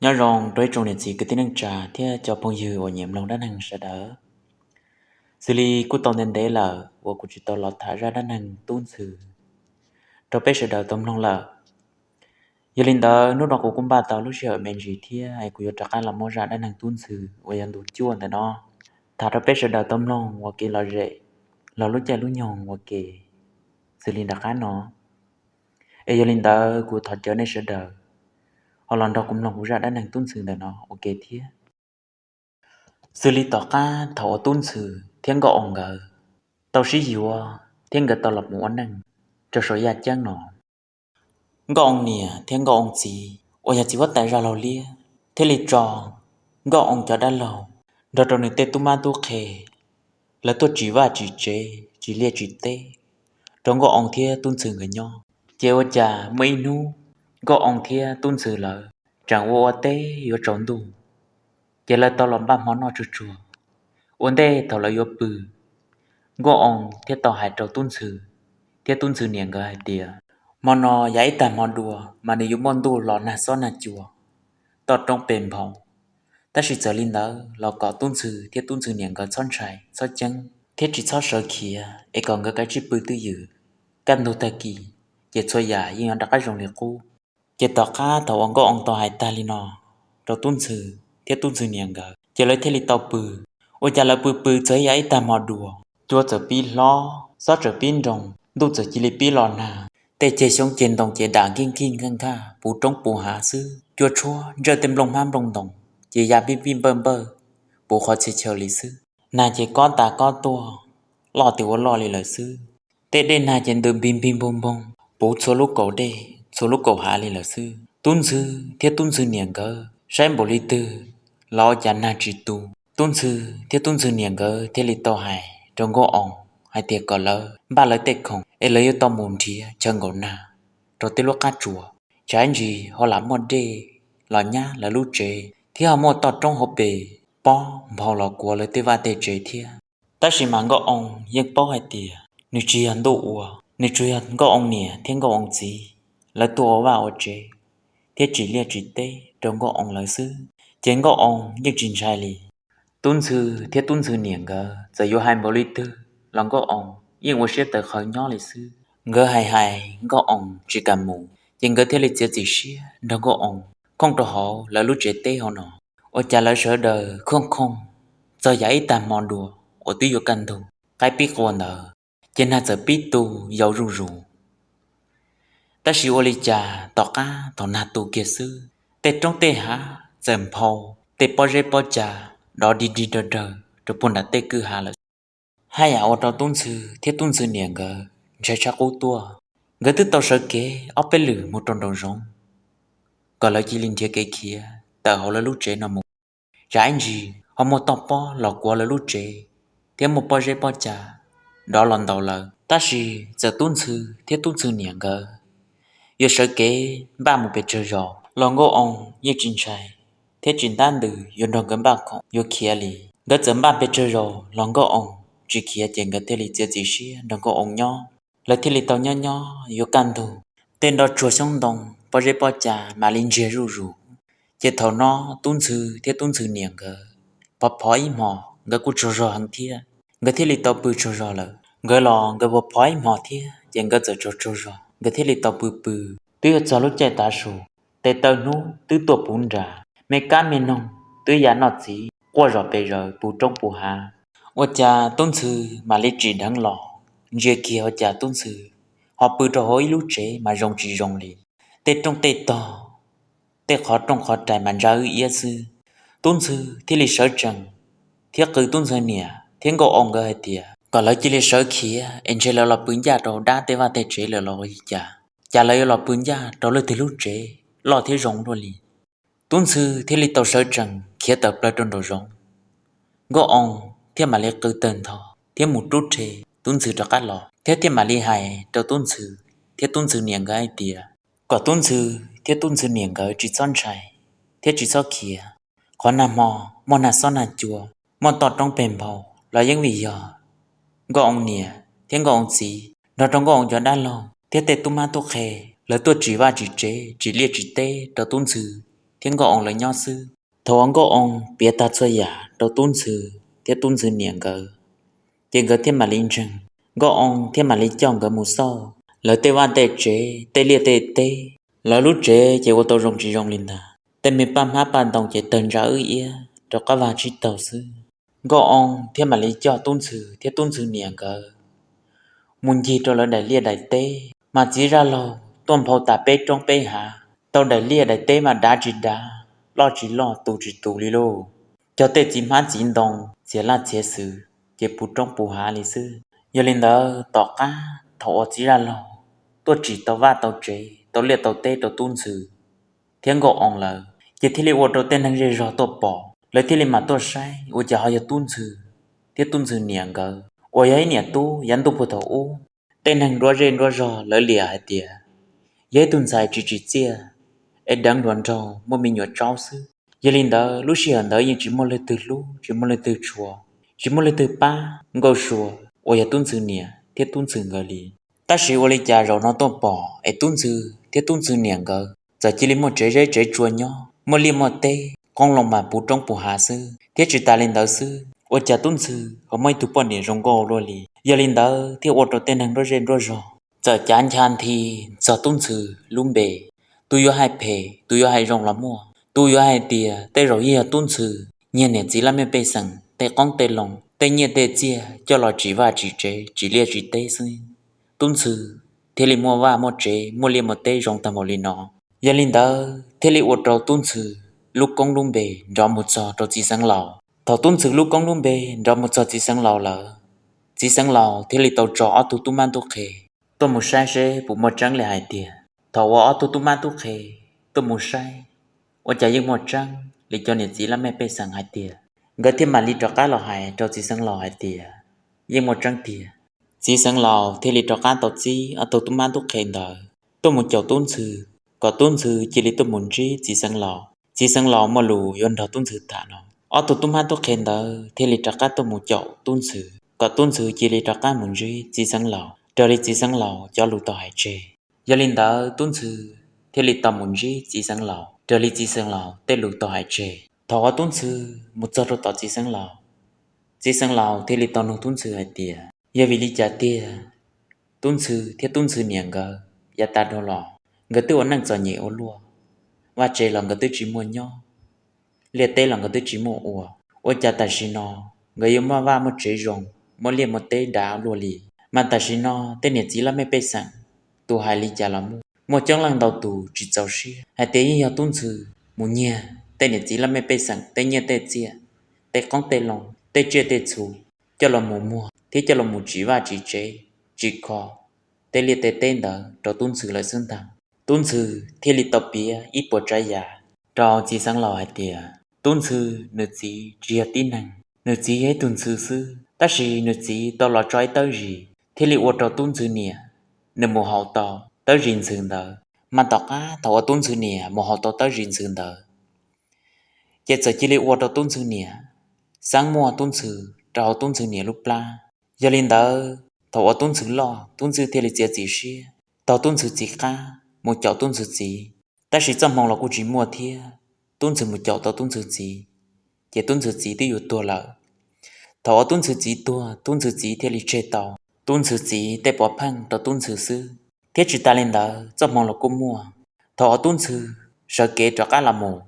Nyob zoo rau ib tsoom niam txiv kwv tij neej tsa thiab cov phooj ywg uas nyiam mloog dab neeg sawv daws. Xws li kuj tau ntev ntev lawm uas kuv tsis tau los tham zaj dab neeg tub ntxhw rau peb sawv daws tau mloog lawm. Yog li ntawd hnub no kuv kuj npaj tau lub sij hawm me ntsis thiab es kuv yuav rov qab los muab zaj dab neeg tub ntxhw uas yog ntu cuaj ntawm no tham rau peb sawv daws tau mloog ua kev lom zem los lub caij lub nyoog ua ke xws li nram qab no. Es yog li ntawd kuv thov caw nej sawv daws ho los nrog kuv mloog kuv zaj dab neeg tub ntxhw ntawm no ua ke thiab. Xws li tom qab thaum uas tub ntxhw thiab nkauj oo nkawd tau sib yuav thiab nkawd tau los mus ua neej rau saum yaj ceeb no, nkauj oo niam thiab nkauj oo txiv uas yog txiv huab tais zaj laug liab thiaj li tso nkauj oo cov dab laug nrog rau nws tej tub mab tub qhe, lawv tuaj tsim vaj tsim tsev tsim liaj tsim teb rau nkauj oo thiab tub ntxhw nkawd nyob. Ces ua cas muaj ib hnub nkauj oo thiab tub ntxhw lawv tseem ua ua teb yuav tsaus ntuj, ces lawv tau los npaj hmo noj tsuag tsuag. Ua ntej thaum lawv yuav pw, nkauj oo thiaj tau hais rau tub ntxhw thiab tub ntxhw niam nkawd hais tias hmo no yav ib tag hmo dua mas nws yuav muaj ntuj los nag xob nag cua, toj roob pe nphau. Tab sis txawm li ntawd los kom tub ntxhw thiab tub ntxhw niam nkawd txhob ntshai txhob ceeb thiab tsis txhob sawv khiav es kom nkawd kav tsij pw twj ywm. Kaj ntug tag kis ces txhua yam yeej yuav rov qab zoo li qub. Ces tom qab thaum uas nkauj oo tau hais tag li no rau tub ntxhw thiab tub ntxhw niam nkawd ces lawv thiaj li tau pw. Ua cas lawv pw pw txog ib yav ib tag hmo dua, cua txawm pib hlob, xob txawm pib nroo, ntuj txawm cia li pib los nag. Tej ceg xyoob ceg ntoo ces dam nkij nkij nkaj nkaj puv roob puv hav xwb. Cua tshuab ntsawj tej nplooj hmab nplooj ntoos ces ya vij vij npawj npawj puv qhov txhia chaw li xwb. Nag ces kob tas kob tuaj, loj tias ua loj li lawm xwb. Tej dej nag ces ntws npig npig npoog npoog puv txhua lub kaum dej txhua lub kaum hav li lawm xwb. Tub ntxhw thiab tub ntxhw niam nkawd saib npaum li twg los ua cas nag tsis tu. Tub ntxhw thiab tub ntxhw niam nkawd thiaj li tau hais rau nkauj oo hais tias kom lawv npaj lawv tej khoom es lawv yuav tau mus nrhiav chaw nkaum nag rau tej lub qab tsuas, tsam ib ntsis ho lam muaj dej los nyab lawv lub tsev thiab ho muaj toj roob hauv pes pob nphau los kuav lawv tej vaj tej tsev thiab. Tab sis mas nkauj oo yeej paub hais tias nws tsis yog ntuj ua, nws tsuas yog nkauj oo niam thiab nkauj oo txiv lawv tuaj ua vaj ua tsev thiab tsim liaj tsim teb rau nkauj oo lawv xwb, ces nkauj oo yeej tsis ntshai li. Tub ntxhw thiab tub ntxhw niam nkawd txawm yuav hais npaum li twg los nkauj oo yeej ua siab tawv qhawv nyob li xwb. Nkawd hais hais nkauj oo tsis kam mus, ces nkawd thiaj li txiav txim siab nrog nkauj oo khooj rau hauv lawv lub tsev teb hauv no. Ua cas lawv sawv daws khooj khooj txog yav ib tag hmo dua uas twb yuav kaj ntug qaib pib qua ntawd, ces nag txawm pib tu yau zuj zus. Tab sis ua li cas tom qab thaum nag tu kiag xwb, tej roob tej hav txawm nphau, tej pob zeb pob ca dov dig dig dawg dawg rau puag nram tej kwj ha lawm. Haj yam ua rau tub ntxhw thiab tub ntxhw niam nkawd ntshai tshaj qub tuaj. Nkawd twb tau sawv kev ob peb lwm mus rau nraum zoov kom lawv cia li nrhiav kev khiav tawm hauv lawv lub tsev no mus, tsam ib ntsis ho muaj toj pob los kuav lawv lub tsev thiab muaj pob zeb pob ca dov los ntaus lawv. Tab sis txawm tub ntxhw thiab tub ntxhw niam nkawd yuav sawv kev npaj mus pes tsawg zaus los nkauj oo yeej tsis ntshai thiab tsis ntab ntws yuav nrog nkawd npaj khoom yuav khiav li. Nkawd txawm npaj pes tsawg zaus los nkauj oo tsis khiav, ces nkawd thiaj li txiav txim siab nrog nkauj oo nyob. Lawv thiaj li tau nyob nyob yuav kaj ntug, tej nroj tsuag xyoob ntoo pob zeb pob ca mam li ntsiag zuj zus. Ces thaum no tub ntxhw thiab tub ntxhw niam nkawd phov phov ib hmos, nkawd kuj tsaug zog heev thiab, nkawd thiaj li tau pw tsaug zog lawm. Nkawd los nkawd phov phov ib hmos thiab, ces nkawd txawm tsaug tsaug zog, nkawd thiaj li tau pw pw. Twb yuav txog lub caij tav su, tes taw hnub twb tuaj puv nram, me kab me noog twb ya noj txiv quaj zom pes zaws puv roob puv hav. Ua cas tub ntxhw mam li tsim dheev los, ntsia kiag ua cas tub ntxhw ho pw rau hauv ib lub tsev mas zoo tsis zoo li. Tej rooj tej tog, tej qhov rooj qhov rais mas ntsa wb iab xwb. Tub ntxhw thiaj li sawv tsees thiab qw tub ntxhw niam thiab nkauj oo nkawd hais tias kom lawv cia li sawv khiav es ntshe lawv los pw ncaj rau dab tej vaj tej tsev lawm los ua li cas, cas lawv yuav los pw ncaj rau leej twg lub tsev loj thiab zoo luaj li. Tub ntxhw thiaj li tau sawv tsees khiav tawm plaws rau nraum zoov. Nkauj oo thiaj mam li qw tawg ntho thiab mus rub rhe tub ntxhw rov qab los, thiab thiaj mam li hais rau tub ntxhw thiab tub ntxhw niam nkawd hais tias kom tub ntxhw thiab tub ntxhw niam nkawd tsis txhob ntshai thiab tsis txhob khiav. Qhov nag hmo muaj nag xob nag cua, muaj toj roob peg nphau los yeej vim yog nkauj oo niam thiab nkauj oo txiv nrog rau nkauj oo cov dab laug thiab tej tub mab tub qhe, lawv tuaj tsim vaj tsim tsev tsim liaj tsim teb rau tub ntxhw thiab Nkauj Oo lawv nyob xwb. Thaum uas Nkauj Oo piav tag txhua yam rau Tub Ntxhw thiab Tub Ntxhw niam nkawd, ces nkawd thiaj mam li ntseeg. Nkauj Oo thiaj mam li coj nkawd mus xauj lawv tej vaj tej tsev, tej liaj tej teb. Lawv lub tsev ces ua tau zoo tsis zoo li ntag, tej me paj hmab paj ntoo ces tawg ntsa wb iab rov qab vag tsib taug xwb. Nkauj Oo thiaj mam li coj Tub Ntxhw thiab Tub Ntxhw niam nkawd mus ncig rau lawv daim liaj daim teb, mas txiv zaj laug tuaj nphau tas peb roob peb hav, tau daim liaj daim teb mas dav tsis dav, loj tsis loj, tus tsis tus li lauj. Cog tej txiv hmab txiv ntoo, txiav laj txiav xwm, ces puv roob puv hav li xwb. Yog li ntawd tom qab thaum uas txiv zaj laug tuaj tsim tau vaj tau tsev, tau liaj tau teb rau Tub Ntxhw thiab Nkauj Oo lawm, ces thiaj li ua rau tej neeg zej zog tuaj pom, lawv thiaj li mam tuaj saib ua cas ho yog Tub Ntxhw thiab Tub Ntxhw niam nkawd uas yog ib niam tub yav ntuj puag thaum ub. Tej neeg nruab zej nruab zog lawv liam hais tias yog ib tug ntxhais tsis tsim txiaj, es deev hluas nraug muaj me nyuam tsaub xwb. Yog li ntawd lub sij hawm ntawd yeej tsis muaj leej twg hlub, tsis muaj leej twg tshua, tsis muaj leej twg pab Nkauj Sua uas yog Tub Ntxhw niam thiab Tub Ntxhw nkawd li. Tab sis ua li cas zaum no tuaj pom es Tub Ntxhw thiab Tub Ntxhw niam nkawd txawm cia li muaj tsev zeb tsev tsua nyob, muaj liaj muaj teb, qoob loo mas puv roob puv hav xwb. Thiab tsis tas li ntawd xwb, ua cas Tub Ntxhw ho muaj ib tug poj niam zoo nkauj luaj li. Yog li ntawd thiaj ua rau tej neeg nruab zej nruab zog txawm cav ncha nthi txog Tub Ntxhw lub npe, tus yuav hais phem tus yuav hais zoo los muaj, tus yuav hais tias tej zaum yeej yog Tub Ntxhw nyiag niam txiv laj mej pej xeem tej qoob tej loo, tej nyiaj tej txiaj coj los tsim vaj tsim tsev tsim liaj tsim teb xwb, Tub Ntxhw thiaj li muaj vaj muaj tsev muaj liaj muaj teb zoo tag npaum li no. Yog li ntawd thiaj li ua rau Tub Ntxhw lub koob lub npe nrov mus txog rau Txiv Xeev Laus. Thaum Tub Ntxhw lub koob lub npe nrov mus txog Txiv Xeev Laus lawm, Txiv Xeev Laus thiaj li tau tso ob tug tub mab tub qhe tuaj mus saib seb puas muaj tseeb li hais tias thaum uas ob tug tub mab tub qhe tuaj mus saib, ua cas yeej muaj tseeb li cov niam txiv laj mej pej xeem hais tias. Nkawd thiaj mam li rov qab los hais rau Txiv Xeev Laus hais tias yeej muaj tseeb tiag. Txiv Xeev Laus thiaj li rov qab tau txib ob tug tub mab tub qhe ntawd tuaj mus caum Tub Ntxhw, kom Tub Ntxhw cia li tuaj mus ntsib Txiv Xeev Laus. Txiv Xeev Laus muaj lus yuav nrog Tub Ntxhw tham no. Ob tug tub mab tub qhe ntawd thiaj li rov qab tuaj mus caum Tub Ntxhw, kom Tub Ntxhw cia li rov qab mus ntsib Txiv Xeev Laus raws li Txiv Xeev Laus cov lus tau hais tseg. Yog li ntawd Tub Ntxhw thiaj li tau mus ntsib Txiv Xeev Laus raws li Txiv Xeev Laus tej lus tau hais tseg. Thaum uas Tub Ntxhw mus txog rau tom Txiv Xeev Laus, Txiv Xeev Laus thiaj li tau nug Tub Ntxhw hais tias yog vim li cas tiag Tub Ntxhw thiab Tub Ntxhw niam nkawd yav tas dhau los nkawd twb ua neej txom nyem ua luaj, vaj tsev los nkawd twb tsis muaj nyob, liaj teb los nkawd twb tsis muaj ua, ua cas tam sim no nkawd yuav muaj vaj muaj tsev zoo, muaj liaj muaj teb dav luaj li. Mas tam sim no tej niam txiv laj mej pej xeem, tus hais li cas los muaj, muaj coob leej ntau tus tsis txaus siab hais tias yeej yog Tub Ntxhw mus nyiag tej niam txiv laj mej pej xeem tej nyiaj tej txiaj, tej qoob tej loo, tej tsiaj tej txhu, coj los mus muag thiab coj los mus tsim vaj tsim tsev, tsim kho tej liaj tej teb ntawd rau Tub Ntxhw lawm xwb ntag. Tub Ntxhw thiaj li tau piav ib puas tsav yam rau Txiv Xeev Laus hais tias Tub Ntxhw nws txiv tsis yog tib neeg, nws txiv yog ib tug ntxhw xwb, tab sis nws txiv tau los tso ib tawb zis thiaj li ua rau Tub Ntxhw niam nws mus haus tau tawb zis ntxhw ntawd. Mas tom qab thaum uas Tub Ntxhw niam mus haus tau tawb zis ntxhw ntawd, ces txawm cia li ua rau Tub Ntxhw niam xeeb muaj Tub Ntxhw rau hauv Tub Ntxhw niam lub plab. Yog li ntawd thaum uas Tub Ntxhw loj, Tub Ntxhw thiaj li txiav txim siab taug Tub Ntxhw txiv qab mus caum Tub Ntxhw txiv. Tab sis txoj hmoo los kuj tsis muaj thiab, Tub Ntxhw mus caum tau Tub Ntxhw txiv, ces Tub Ntxhw txiv twb yuav tuag lawm. Thaum uas Tub Ntxhw txiv tuag, Tub Ntxhw txiv thiaj li tseg tau Tub Ntxhw txiv tej pov pheej rau Tub Ntxhw xwb. Thiab tsis tas li ntawd, txoj hmoo los kuj muaj. Thaum uas Tub Ntxhw sawv kev rov qab los mus,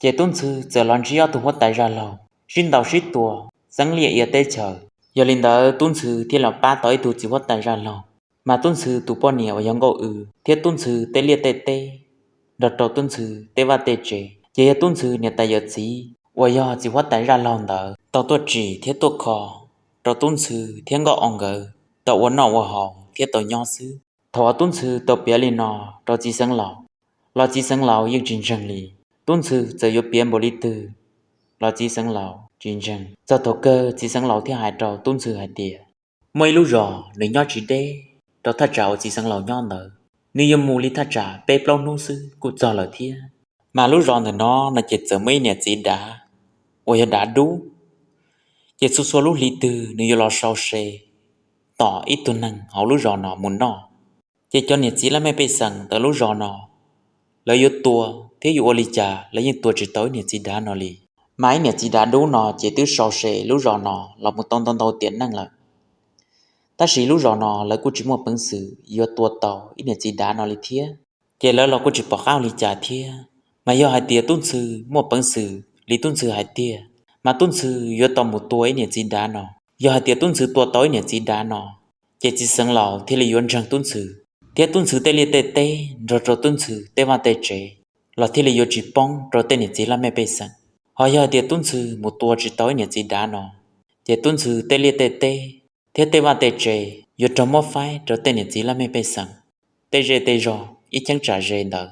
ces Tub Ntxhw txawm los ntsib ob tug huab tais zaj laug sib ntaus sib tua, xeeb liaj ia teb chaws. Yog li ntawd Tub Ntxhw thiaj los pab tau ib tug txiv huab tais zaj laug. Mas Tub Ntxhw tus poj niam uas yog Nkauj W thiab Tub Ntxhw tej liaj tej teb nrog rau Tub Ntxhw tej vaj tej tsev, ces yog Tub Ntxhw niam tais yawm txiv uas yog txiv huab tais zaj laug ntawd tau tuaj tsim thiab tuaj kho rau Tub Ntxhw thiab Nkauj Oo nkawd tau ua noj ua haus thiab tau nyob xwb. Thaum uas Tub Ntxhw tau piav li no rau Txiv Xeev Laus, los Txiv Xeev Laus yeej tsis ntseeg li. Tub Ntxhw txawm yuav piav npaum li twg los Txiv Xeev Laus tsis ntseeg. Txog thaum kawg Txiv Xeev Laus thiaj hais rau Tub Ntxhw hais tias muaj ib lub zos nws nyob tsis deb rau thaj tsam uas Txiv Xeev Laus nyob ntawd, nws yuav mus li thaj tsam peb plaub hnub xwb kuj txog lawm thiab. Mas lub zos ntawm no no ces txawm muaj ib niam txiv dav uas yog dav dub, ces txhua txhua lub hli twg nws yuav los sau se tom ib tug neeg hauv lub zos no mus noj. Ces cov niam txiv laj mej pej xeem ntawm lub zos no, lawv yuav tua thiab yuav ua li cas lawv yeej tua tsis tau ib niam txiv dav no li. Mas ib niam txiv dav dub no ces twb sau se lub zos no los mus tau ntau ntau tiam neej lawm, tab sis lub zos no lawv kuj tsis muaj peev xwm yuav tua tau ib niam txiv dav no li thiab. Ces lawv los kuj tsis pom qab ua li cas thiab. Mas yog hais tias Tub Ntxhw muaj peev xwm li Tub Ntxhw hais tiag, mas Tub Ntxhw yuav tau mus tua ib niam txiv dav no. Yog hais tias Tub Ntxhw tua tau ib niam txiv dav no, ces txiv xeev laus thiaj li yuav ntseeg Tub Ntxhw, thiab Tub Ntxhw tej liaj tej teb nrog rau Tub Ntxhw tej vaj tej tsev los thiaj li yuav tsis poob rau tej niam txiv laj mej pej xeem. Ho yog hais tias Tub Ntxhw mus tua tsis tau ib niam txiv dav no, ces Tub Ntxhw tej liaj tej teb thiab tej vaj tej tsev yuav raug muab faib rau tej niam txiv laj mej pej xeem tej zej tej zog ib cheeb tsam ze ntawd.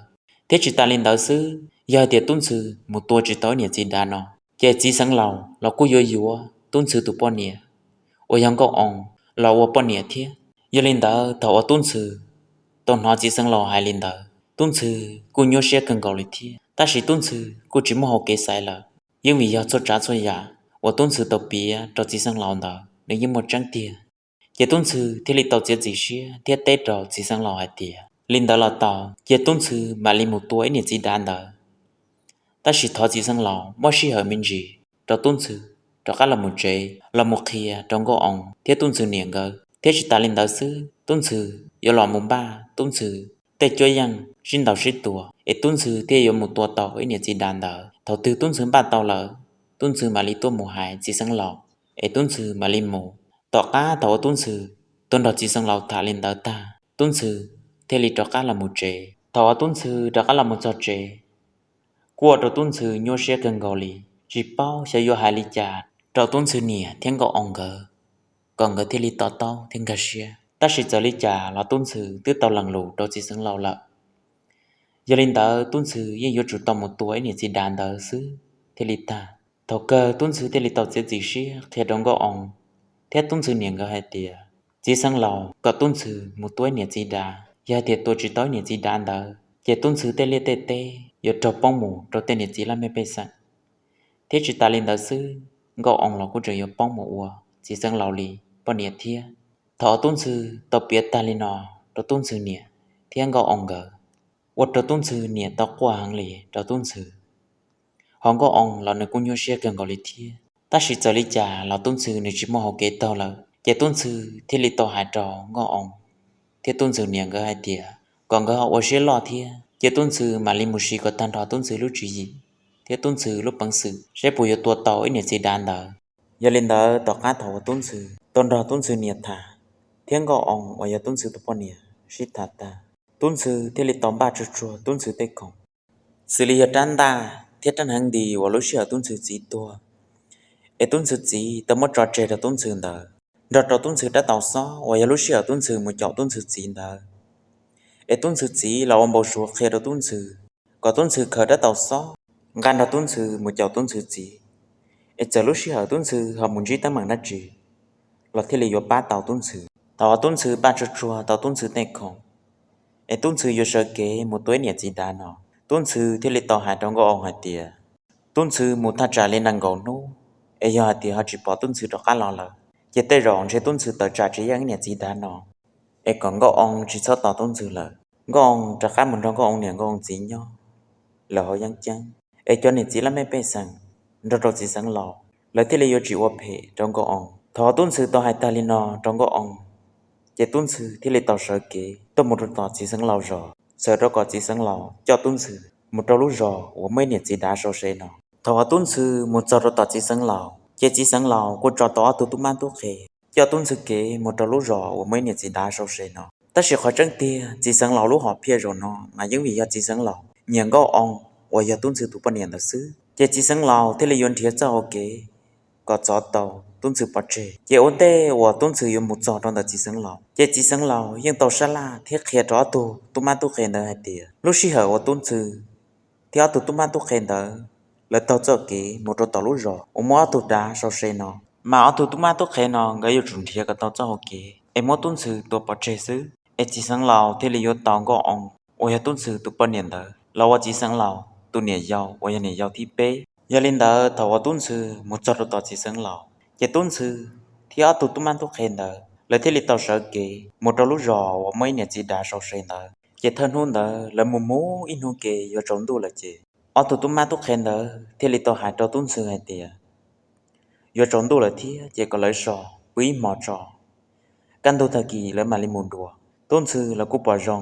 Thiab tsis tas li ntawd xwb, yog hais tias Tub Ntxhw mus tua tsis tau ib niam txiv dav no, ces txiv xeev laus los kuj yuav yuav Tub Ntxhw tus poj niam uas yog Nkauj Oo los ua poj niam thiab. Yog li ntawd thaum uas Tub Ntxhw tau hnov txiv xeev laus hais li ntawd, Tub Ntxhw kuj nyuaj siab kawg nkaus li thiab, tab sis Tub Ntxhw kuj tsis muaj hau kev xaiv lawm, yeej vim yog txhua tsav txhua yam uas Tub Ntxhw tau piav rau txiv xeev laus ntawd nws yeej muaj tseeb tiag. Ces Tub Ntxhw thiaj li tau txiav txim siab thiab teb rau txiv xeev laus hais tias li ntawd los tau, ces Tub Ntxhw mam li mus tua ib niam txiv dav ntawd. Tab sis thov txiv xeev laus muab sij hawm me ntsis rau Tub Ntxhw rov qab los mus tsev los mus qhia rau Nkauj Oo thiab Tub Ntxhw niam nkawd, thiab tsis tas li ntawd xwb, Tub Ntxhw yuav los mus npaj Tub Ntxhw tej cuab yeej sib ntaus sib tua, es Tub Ntxhw thiaj yuav mus tua tau ib niam txiv dav ntawd. Thaum twg Tub Ntxhw npaj tau lawm, Tub Ntxhw mam li tuaj mus hais txiv xeev laus, es Tub Ntxhw mam li mus. Tom qab thaum uas Tub Ntxhw tuaj nrog txiv xeev laus tham li ntawd tag, Tub Ntxhw thiaj li rov qab los mus tsev. Thaum uas Tub Ntxhw rov qab los mus txog tsev, kuj ua rau Tub Ntxhw nyuaj siab kawg nkaus li, tsis paub xyov yuav hais li cas rau Tub Ntxhw niam thiab Nkauj Oo nkawd, kom nkawd thiaj li to taub thiab nkag siab. Tab sis txawm li cas los Tub Ntxhw twb tau lees lus rau txiv xeev laus lawm. Yog li ntawd Tub Ntxhw yeej yuav tsum tau mus tua ib niam txiv dav ntawd xwb thiaj li tag. Thaum kawg Tub Ntxhw thiaj li tau txiav txim siab qhia rau Nkauj Oo thiab Tub Ntxhw niam nkawd hais tias, txiv xeev laus kom Tub Ntxhw mus tua ib niam txiv dav, yog hais tias tua tsis tau ib niam txiv dav ntawd, ces Tub Ntxhw tej liaj tej teb yuav raug poob mus rau tej niam txiv laj mej pej xeem. Thiab tsis tas li ntawd xwb, Nkauj Oo los kuj tseem yuav poob mus ua txiv xeev laus li poj niam thiab. Thaum uas Tub Ntxhw tau piav tag li no rau Tub Ntxhw niam thiab Nkauj Oo nkawd, ua rau Tub Ntxhw niam tau quaj heev li rau Tub Ntxhw. Ho Nkauj Oo los nws kuj nyuaj siab kawg nkaus li thiab, tab sis txawm li cas los Tub Ntxhw nws tsis muaj hau kev taug lawm, ces Tub Ntxhw thiaj li tau hais rau Nkauj Oo thiab Tub Ntxhw niam nkawd hais tias kom nkawd ho ua siab loj thiab, ces Tub Ntxhw mam li mus siv kom tag nrho Tub Ntxhw lub tswv yim thiab Tub Ntxhw lub peev xwm saib puas yuav tua tau ib niam txiv dav ntawd. Yog li ntawd tom qab thaum uas Tub Ntxhw tau nrog Tub Ntxhw niam tham, thiab Nkauj Oo uas yog Tub Ntxhw tus poj niam sib tham tag, Tub Ntxhw thiaj li tau npaj tsuag tsuag Tub Ntxhw tej khoom, xws li yog rab ntaj thiab rab hneev nti uas lub sij hawm Tub Ntxhw txiv tuag, es Tub Ntxhw txiv tau muab tso tseg rau Tub Ntxhw ntawd, nrog rau Tub Ntxhw rab taus xob uas yog lub sij hawm Tub Ntxhw mus caum Tub Ntxhw txiv ntawd. Es Tub Ntxhw txiv los ua npau suav qhia rau Tub Ntxhw kom Tub Ntxhw khaws rab taus xob nqa nrog Tub Ntxhw mus caum Tub Ntxhw txiv, es txawm lub sij hawm Tub Ntxhw ho mus ntsib teeb meem dab tsi los thiaj li yuav pab tau Tub Ntxhw. Thaum uas Tub Ntxhw npaj tsuag tsuag tau Tub Ntxhw tej khoom, es Tub Ntxhw yuav sawv kev mus tua ib niam txiv dav no, Tub Ntxhw thiaj li tau hais rau Nkauj Oo hais tias, Tub Ntxhw mus thaj tsam li nees nkaum hnub, es yog hais tias ho tsis pom Tub Ntxhw rov qab los lawm, ces tej zaum ntshe Tub Ntxhw tawm tsam tsis yeej ib niam txiv dav no, es kom Nkauj Oo tsis txhob tos Tub Ntxhw lawm, Nkauj Oo rov qab mus nrog Nkauj Oo niam Nkauj Oo txiv nyob lawm hauv yeeb ceeb, es cov niam txiv laj mej pej xeem nrog rau txiv xeev laus lawv thiaj li yuav tsis ua phem rau Nkauj Oo. Thaum Tub Ntxhw tau hais tag li no rau Nkauj Oo, ces Tub Ntxhw thiaj li tau sawv kev tuaj mus rau tom txiv xeev laus zos, xav rau kom txiv xeev laus coj Tub Ntxhw mus rau lub zos uas muaj ib niam txiv dav sau se no. Thaum uas Tub Ntxhw mus txog rau tom txiv xeev laus, ces txiv xeev laus kuj tso tau ob tug tub mab tub qhe coj Tub Ntxhw kev mus rau lub zos uas muaj ib niam txiv dav sau se no. Tab sis qhov tseeb tiag txiv xeev laus lub hom phiaj zaum no mas yeej vim yog txiv xeev laus nyiam Nkauj Oo uas yog Tub Ntxhw tus poj niam ntawd xwb, ces txiv xeev laus thiaj li yuav nrhiav txoj hau kev kom txov tau Tub Ntxhw pov tseg. Ces ua ntej uas Tub Ntxhw yuav mus txog rau ntawm txiv xeev laus, ces txiv xeev laus yeej tau sab laj thiab qhia rau ob tug tub mab tub qhe ntawd hais tias lub sij hawm uas Tub Ntxhw thiab ob tug tub mab tub qhe ntawd lawv taug txoj kev mus rau tom lub zos uas muaj ob tug dav sau se no, mas ob tug tub mab tub qhe no nkawd yuav tsum nrhiav kom tau txoj hau kev es muab Tub Ntxhw tua pov tseg xwb, es txiv xeev laus thiaj li yuav tau Nkauj Oo uas yog Tub Ntxhw tus poj niam ntawd los ua txiv xeev laus tus niam yau uas yog niam yau thib peb. Yog li ntawd thaum uas Tub Ntxhw mus txog rau tom txiv xeev laus, ces Tub Ntxhw thiab ob tug tub mab tub qhe ntawd lawv thiaj li tau sawv kev mus rau lub zos uas muaj ib niam txiv dav sau se ntawd. Ces thawj hnub ntawd lawv mus mus ib hnub ke yuav tsaus ntuj lawm ces ob tug tub mab tub qhe ntawd thiaj li tau hais rau tub ntxhw hais tias, yuav tsaus ntuj lawm thiab ces kom lawv so pw ib hmo tso, kaj ntug tag kis lawv mam li mus dua. Tub ntxhw los kuj pom zoo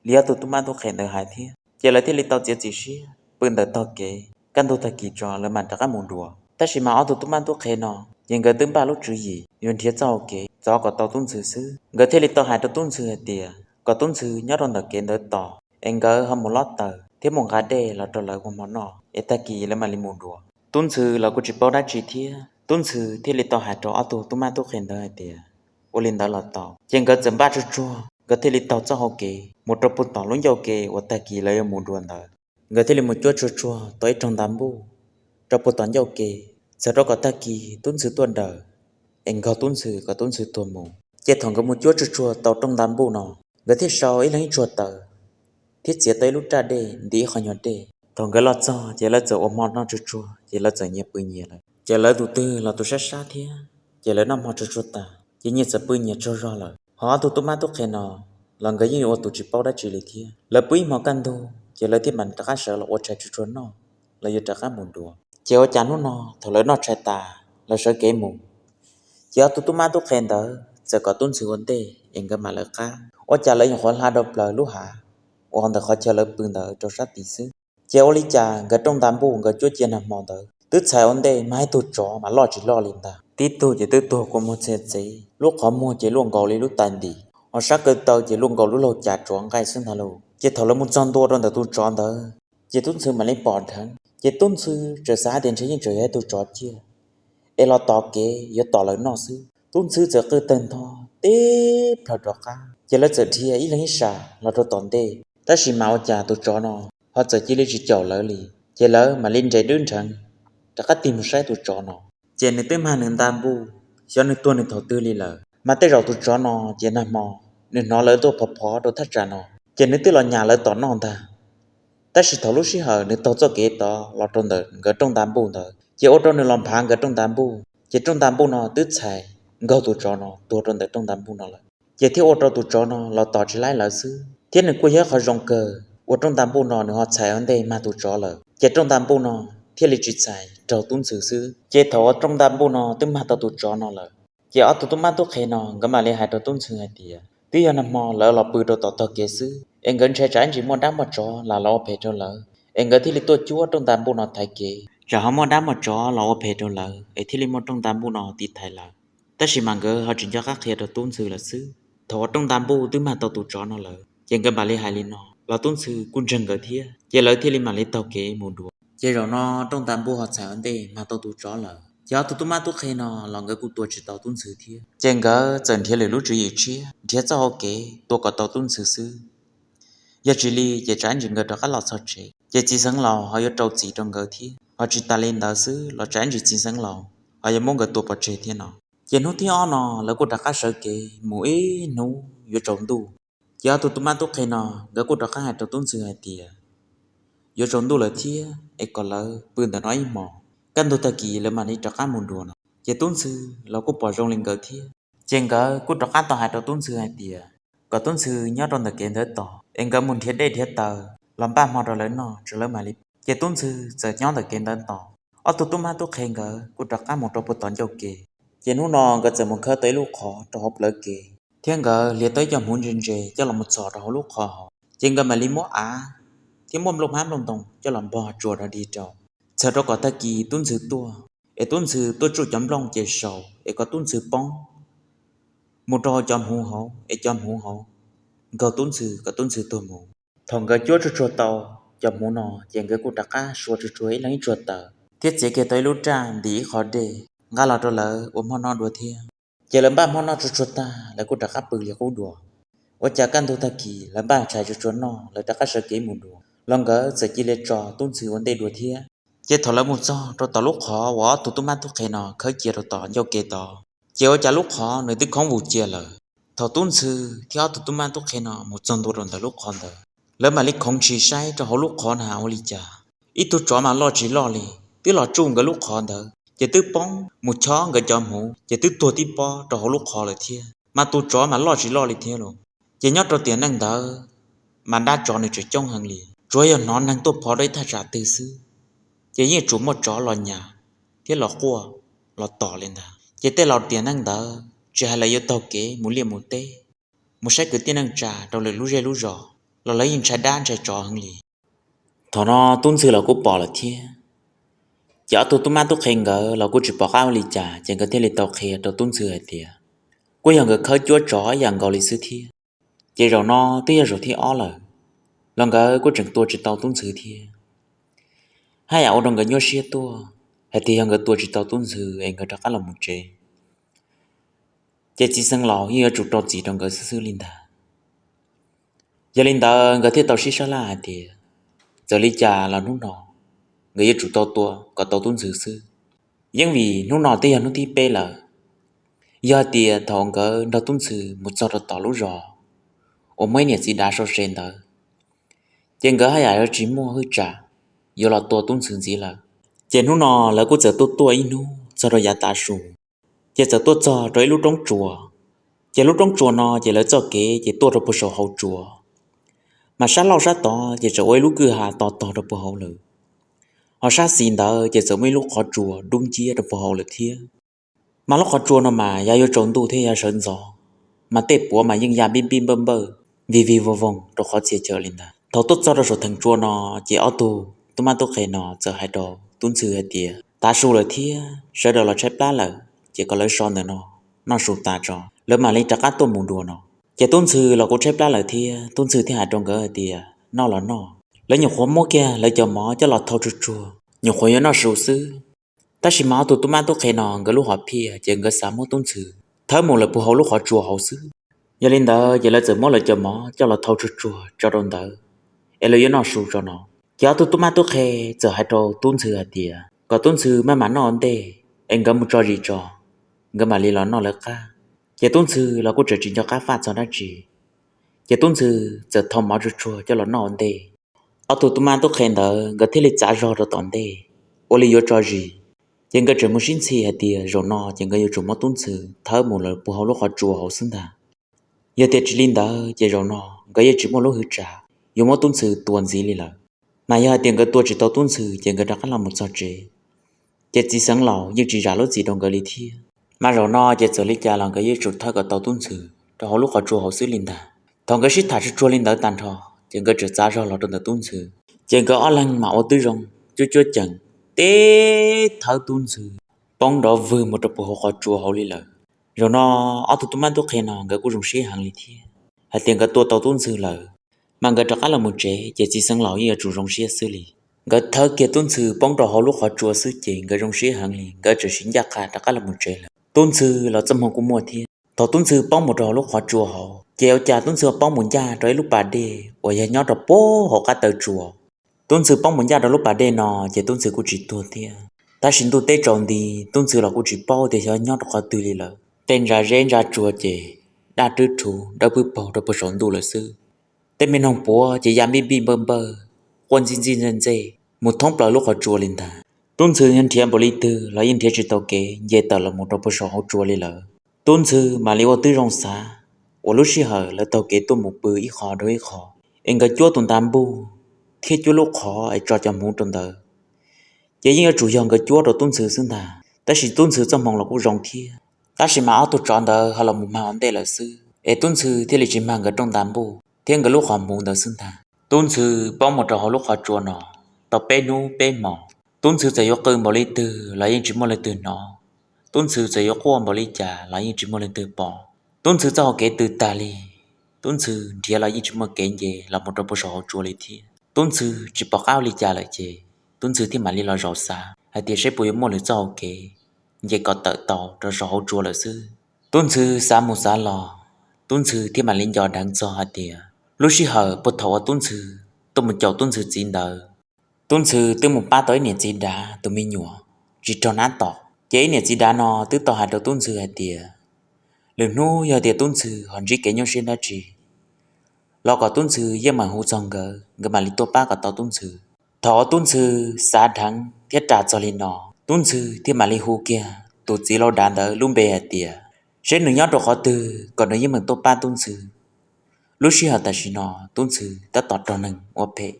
li ob tug tub mab tub qhe ntawd hais thiab, ces lawv thiaj li tau txiav txim siab pw ntawm tog kev, kaj ntug tag kis tso lawv mam rov qab mus dua. Tab sis mas ob tug tub mab tub qhe no ces nkawd twb npaj lub tswv yim yuav nrhiav txoj hau kev txov kom tau tub ntxhw xwb. Nkawd thiaj li tau hais rau tub ntxhw hais tias kom tub ntxhw nyob rau ntawm kev ntawd tos es nkawd ho mus lob taws thiab mus nqa dej los rau lawv ua hmo noj es tag kis lawv mam li mus dua. Tub ntxhw los kuj tsis paub dab tsi thiab, tub ntxhw thiaj li tau hais rau ob tug tub mab tub qhe ntawd hais tias, ua li ntawd los tau. Ces nkawd txawm npaj tsuag tsuag, nkawd thiaj li taug txoj hau kev mus rau puag tom lub ncauj ke uas tag kis lawv yuav mus dua ntawd. Nkawd thiaj li mus cuab tsuag tsuag tau ib rooj nta npuj rau puag tom ncauj ke, txawm rau kom tag kis tub ntxhw tuaj daws es nkaug tub ntxhw kom tub ntxhw tuag mus. Ces thaum nkawd mus cuab tsuag tsuag tau rooj nta npuj no, nkawd thiaj sau ib leeg ib tsuag taws thiab txiav tau ib lub raj dej ntim ib qho nyuag dej. Thaum nkawd los txog ces lawv txawm ua hmo noj tsuag tsuag ces lawv txawm nyias pw nyias lawm. Ces lawv tus twg los tus sab sab thiab, ces lawv noj hmo tsuag tsuag tas ces nyias txawm pw nyias tsaug zog lawm. Ho ob tug tub mab tub qhe no los nkawd yeej ua tus tsis paub dab tsi li thiab. Lawv pw ib hmo kaj ntug ces lawv thiaj mam rov qab sawv los ua tshais tsuag tsuag noj, lawv yuav rov qab mus dua. Ces ua cas hnub no thaum lawv noj tshais tas lawv sawv kev mus, ces ob tug tub mab tub qhe ntawd txawm kom tub ntxhw ua ntej es nkawd mam lawv qab. Ua cas lawv nyuam qhuav hla rau plaws lub hav uas ntawm qhov chaw lawv pw ntawd rau sab tid xwb, ces ua li cas nkawd rooj nta npuj nkawd cuab cia nag hmo ntawd twb txhais ua ntej mas ib tug tsov mas loj tsis loj li ntag. Tib tug ces twb tuag kua muag txhia txev, lub qhov muag ces luaj nkaus li lub tais ntim, ho sab kaw taw ces luaj nkaus lub laug cas tsov nqaij xwb ntag lauj. Ces thaum lawv mus txog ntua rau ntawm tus tsov ntawd, ces tub ntxhw mam li pom dheev, ces tub ntxhw txawm xav hais tias ntshe yeej tseem yog ib tug tsov ciaj es los tos kev yuav tom lawv noj xwb. Tub ntxhw txawm qw tawg ntho tib plhaw rov qab, ces lawv txawm dhia ib leeg ib sab los rau tom ntej, tab sis mas ua cas tus tsov no ho txawm cia li tsis caum lawv li. Ces lawv mam li nres dwb nrheev rov qab tig mus saib tus tsov no, ces nws twb mag nws nta npuj, xyov nws tuag nws thaum twg li lawm. Mas tej zaum tus tsov no ces nag hmo nws hnov lawv tuaj phov phov rau thaj tsam no, ces nws twb los nyas lawv tom noj ntag. Tab sis thaum lub sij hawm nws taug txoj kev tod los rau ntawm nkawd rooj nta npuj ntawd, ces ua rau nws los nphav nkawd rooj nta npuj, ces rooj nta npuj no twb txhais nkaug tus tsov no tuag rau ntawm rooj nta npuj no lawm. Ces thiaj ua rau tus tsov no los tos tsis laib lawv xwb, thiab nws kuj yog qhov zoo kawg uas rooj nta npuj no nws ho txhais ua ntej mag tus tsov lawm, ces rooj nta npuj no thiaj li tsis txhais raug tub ntxhw xwb. Ces thaum uas rooj nta npuj no twb mag tau tus tsov no lawm, ces ob tug tub mab tub qhe no nkawd mam li hais rau tub ntxhw hais tias twb yog nag hmo lawv los pw rau tom tog kev xwb es nkawd ntshai tsam ib ntsis muaj dab muaj tsov lam los ua phem rau lawv, es nkawd thiaj li tuaj cuab rooj nta npuj no thaiv kev, tsam ho muaj dab muaj tsov los ua phem rau lawv es thiaj li muaj rooj nta npuj no tiv thaiv lawv. Tab sis mas nkawd ho tsis nco qab qhia rau tub ntxhw lawm xwb. Thaum uas rooj nta npuj twb mag tau tus tsov no lawm, ces nkawd mam li hais li no los tub ntxhw kuj ntseeg nkawd thiab, ces lawv thiaj li mam li taug kev mus dua. Ces zaum no rooj nta npuj ho txhais ua ntej mag tau tus tsov lawm, ces ob tug tub mab tub qhe no los nkawd kuj tua tsis tau tub ntxhw thiab, ces nkawd txawm nrhiav lwm lub tswv yim tshiab nrhiav txoj hau kev tua kom tau tub ntxhw xwb. Yog tsis li ces tsam ib ntsis nkawd rov qab los txog tsev ces txiv xeev laus ho yuav rau txim rau nkawd thiab, ho tsis tas li ntawd xwb los tsam ib ntsis txiv xeev laus ho yuav muab nkawd tua pov tseg thiab no. Ces hnub thib ob no lawv kuj rov qab sawv kev mus ib hnub yuav tsaus ntuj, ces ob tug tub mab tub qhe no nkawd kuj rov qab hais rau tub ntxhw hais tias yuav tsaus ntuj lawm thiab es kom lawv pw ntawm no ib hmos, kaj ntug tag kis lawv mam li rov qab mus dua no. Ces tub ntxhw los kuj pom zoo li nkawd thiab, ces nkawd kuj rov qab tau hais rau tub ntxhw hais tias kom tub ntxhw nyob rau ntawm kev ntawd tos es nkawd mus nrhiav dej nrhiav taws los npaj hmo rau lawv noj tso lawv mam li. Ces tub ntxhw txawm nyob ntawm kev ntawd tos, ob tug tub mab tub qhe nkawd kuj rov qab mus rau puag tom ncauj kev. Ces hnub no nkawd txawm mus khawb tau ib lub qhov rau hauv plawv kev thiab nkawd hliav tau ib co hmuv ntse ntse coj los mus txhos rau hauv lub qhov hauv, ces nkawd mam li muab av thiab muab nplooj hmab nplooj ntoo coj los npog tsuas rau dig rau, txhawm rau kom tag kis tub ntxhw tuaj, es tub ntxhw tuaj tsuj cov nplooj ces sau es kom tub ntxhw poob mus rau hauv cov hmuv hauv es cov hmuv hauv nkaug tub ntxhw kom tub ntxhw tuag mus. Thaum nkawd cuab tsuag tsuag tau cov hmuv no ces nkawd kuj rov qab sua tsuag tsuag ib leeg ib tsuag taws thiab txiav kiag tau ib lub raj ntim ib qho dej nqa los rau lawv ua hmo noj dua thiab. Ces lawv npaj hmo noj tsuag tsuag tag lawv kuj rov qab pw li qub dua. Ua cas kaj ntug tag kis lawv npaj tshais tsuag tsuag noj lawv rov qab sawv kev mus dua los nkawd txawm cia li tso tub ntxhw ua ntej dua thiab. Ces thaum lawv mus txog rau tom lub qhov uas ob tug tub mab tub qhe no khawb cia rau tom ncauj kev tod, ces ua cas lub qhov nws twb khoov vus cia lawm. Thaum tub ntxhw thiab ob tug tub mab tub qhe no mus txog ntua rau ntawm lub qhov ntawd, lawv mam li khoov ntshis saib rau hauv lub qhov na ua li cas, ib tug tsov mas loj tsis loj li twb los tsuj nkawd lub qhov ntawd ces twb poob mus chob nkawd cov hmuv ces twb tuag tib pob rau hauv lub qhov lawm thiab, mas tus tsov mas loj tsis loj li thiab los. Ces nyob rau tiam neej ntawd mas dab tsov nws tseem coob heev li, tsuav yog hnov neeg tuaj phov rau ib thaj tsam twg xwb, ces yeej tsuas muaj tsov los nyas thiab los quaj los tom li ntag. Ces tej laus tiam neej ntawd tsis hais lawv yuav taug kev mus liaj mus teb, mus saib kwv tij neej tsa rau lwm lub zej lub zos los lawv yeej ntshai dab ntshai tsov heev li. Thaum no tub Ntxhw los kuj pom lawm thiab, ces ob tug tub mab tub qhe nkawd los kuj tsis pom qab ua li cas, ces nkawd thiaj li tau qhia rau tub Ntxhw hais tias kuj yog nkawd khawb cuab tsov ib yam nkaus li xwb thiab. Ces zaum no twb yog zaum thib ob lawm, los nkawd kuj tseem tua tsis tau tub Ntxhw thiab. Haj yam ua rau nkawd nyuaj siab tuaj hais tias yog nkawd tua tsis tau tub Ntxhw es nkawd rov qab los mus tsev, ces txiv xeev laus yeej yuav tsum rau txim rau nkawd xwb xwb li ntag. Yog li ntawd nkawd thiaj tau sib sab laj hais tias txawm li cas los hnub no nkawd yuav tsum tau tua kom tau tub Ntxhw xwb. Yeej vim hnub no twb yog hnub thib peb lawm, yog hais tias thaum nkawd nrog tub Ntxhw mus txog rau tom lub zos uas muaj ib niam txiv dav sau se ntawd, ces nkawd haj yam yuav tsis muaj hwj tsam yuav los tua tub Ntxhw ntxiv lawm. Ces hnub no lawv kuj txawm tuaj tuaj ib hnub txog rau yav tav su, ces txawm tuaj txog rau ib lub roob tsuas. Ces lub roob tsuas no ces lawv txoj kev ces tuaj rau puag saum hauv tsuas, mas sab laug sab tod ces tseem ua ib lub kwj ha to tog rau puag hauv lawm, ho sab xis ntawd ces txawm muaj ib lub qhov tsua dub nciab rau puag hauv lawm thiab. Mas lub qhov tsua no mas yav yuav tsaus ntuj thiab yav sawv ntxov, mas tej puav mas yeej ya npij npij npawj npawj, vig vig voog voog rau qhov txhia chaw li ntag. Thaum tuaj txog rau saum theem tsua no, ces ob tug tub mab tub qhe no txawm hais rau tub Ntxhw hais tias tav su lawm thiab sawv daws los tshaib plab lawm, ces kom lawv so ntawm no noj su tas tso lawv mam li rov qab tuaj mus dua no. Ces tub Ntxhw los kuj tshaib plab lawm thiab, tub Ntxhw thiaj hais rau nkawd hais tias noj los noj, lawv nyuam qhuav muab kiag lawv cov mov coj los thau tsuag tsuag, nyuam qhuav yuav noj su xwb. Tab sis mas ob tug tub mab tub qhe no nkawd lub hom phiaj ces nkawd xav muab tub Ntxhw thawb mus lawm puag hauv lub qhov tsua hauv xwb. Yog li ntawd ces lawv txawm muab lawv cov mov coj los thau tsuag tsuag tso rau ntawd es lawv yuav noj su tso no. Ces ob tug tub mab tub qhe txawm hais rau tub Ntxhw hais tias kom tub Ntxhw maj mam noj ua ntej es nkawd mus tso zis tso, nkawd mam li los noj lawv qab. Ces tub Ntxhw los kuj tseem tsis nco qab faj txog dab tsi, ces tub Ntxhw txawm thau mov tsuag tsuag coj los noj ua ntej. Ob tug tub mab tub qhe ntawd nkawd thiaj li txav zog rau tom ntej, ua li yuav tso zis. Ces nkawd tseem mus sib ntxhi hais tias zaum no ces nkawd yuav tsum muab tub Ntxhw thawb mus lawm puag hauv lub qhov tsua hauv xwb ntag. Yog tias tsis li ntawd ces zaum no nkawd yeej tsis muaj lub hwv tsam yuav muab tub Ntxhw tua ntxiv li lawm. Mas yog hais tias nkawd tua tsis tau tub Ntxhw ces nkawd rov qab los mus txog tsev, ces txiv xeev laus yeej tsis zam lub txim rau nkawd li thiab. Mas zaum no ces txawm li cas los nkawd yeej tsum thawb kom tau tub Ntxhw rau hauv lub qhov tsua hauv xwb li ntag. Thaum nkawd sib tham tsuag tsuag li ntawd tag nrho, ces nkawd tseem txav zog los rau ntawm tub Ntxhw, ces nkawd ob leeg mam ua tib zoo cuab cuab cees teb thawb tub Ntxhw poob nrov vwg mus rau puag hauv qhov tsua hauv li lawm. Zaum no ob tug tub mab tub qhe no nkawd kuj zoo siab heev li thiab, hais tias nkawd tua tau tub Ntxhw lawm, mas nkawd rov qab los mus tsev ces txiv xeev laus yeej yuav tsum zoo siab xwb li. Nkawd thawb kiag tub Ntxhw poob rau hauv lub qhov tsua xwb ces nkawd zoo siab heev li, nkawd tseem sib ncaj qha rov qab los mus tsev lawm. Tub Ntxhw los txoj hmoo kuj muaj thiab. Thaum tub Ntxhw poob mus rau hauv lub qhov tsua hauv ces ua cas tub Ntxhw poob mus ncaj rau ib lub pas dej uas yog nyob rau puag hauv qab taw tsua. Tub Ntxhw poob mus ncaj rau lub pas dej no ces tub Ntxhw kuj tsis tuag thiab. Tab sis ntuj teb tsaus nti, tub Ntxhw los kuj tsis paub tias xyov nyob rau qhov twg li lawm. Tej ntsa zeb ntsa tsua ces daj rwb rhuv dawb pwb paug rau puag saum ntuj lawm xwb. Tej me noog puav ces ya npij npij npawj npawj, quaj ntxij ntxij ntxej ntxej mus thoob plaws lub qhov tsua li ntag. Tub Ntxhw nrhiav npaum li twg los yeej nrhiav tsis tau kev nce tawm los mus rau puag saum hauv tsua li lawm. Tub Ntxhw mam li ua tib zoo xav uas lub sij hawm lawv taug kev tuaj mus pw ib qho rau ib qho, es nkawd cuab tus nta npuj thiab cuab lub qhov es tso cov hmuv rau ntawd, ces yeej yuav tsum yog nkawd cuab rau tub Ntxhw xwb ntag. Tab sis tub Ntxhw txoj hmoo los kuj zoo thiab, tab sis mas ob tug tsov ntawd ho los mus mag ua ntej lawm xwb, es tub Ntxhw thiaj li tsis mag nkawd rooj nta npuj thiab nkawd lub qhov hmuv ntawd xwb ntag. Tub Ntxhw poob mus rau hauv lub qhov tsua no tau peb hnub peb hmos. Tub Ntxhw txawm yuav qw npaum li twg los yeej tsis muaj leej twg hnov. Tub Ntxhw txawm yuav quaj npaum li cas los yeej tsis muaj leej twg pom. Tub Ntxhw txoj hau kev tws tag li, tub Ntxhw nrhiav los yeej tsis muaj kev nce los mus rau puag saum hauv tsua li thiab. Tub Ntxhw tsis pom qab ua li cas lawm ces tub Ntxhw thiaj mam li los zaum xav hais tias seb puas yuav muaj lwm txoj hau kev nce kom tawm tau rau saum hauv tsua lawm xwb. Tub Ntxhw xav mus xav los, tub Ntxhw thiaj mam li nco dheev txog hais tias lub sij hawm puag thaum uas tub Ntxhw tuaj mus caum tub Ntxhw txiv ntawd, tub Ntxhw twb mus pab tau ib niam txiv dav tus me nyuam tsis raug nab tom. Ces ib niam txiv dav no twb tau hais rau tub Ntxhw hais tias lwm hnub yog tias tub Ntxhw ho ntsib kev nyuaj siab dab tsi los kom tub Ntxhw yeej meem hu txog nkawd, nkawd mam li tuaj pab kom tau tub Ntxhw. Thaum uas tub Ntxhw xav dheev thiab ras txog li no, tub Ntxhw thiaj mam li hu kiag tus txiv laus dav ntawd lub npe hais tias seb nws nyob rau qhov twg kom nws yeej meem tuaj pab tub Ntxhw. Lub sij hawm tam sim no Tub Ntxhw tab tom raug neeg ua phem,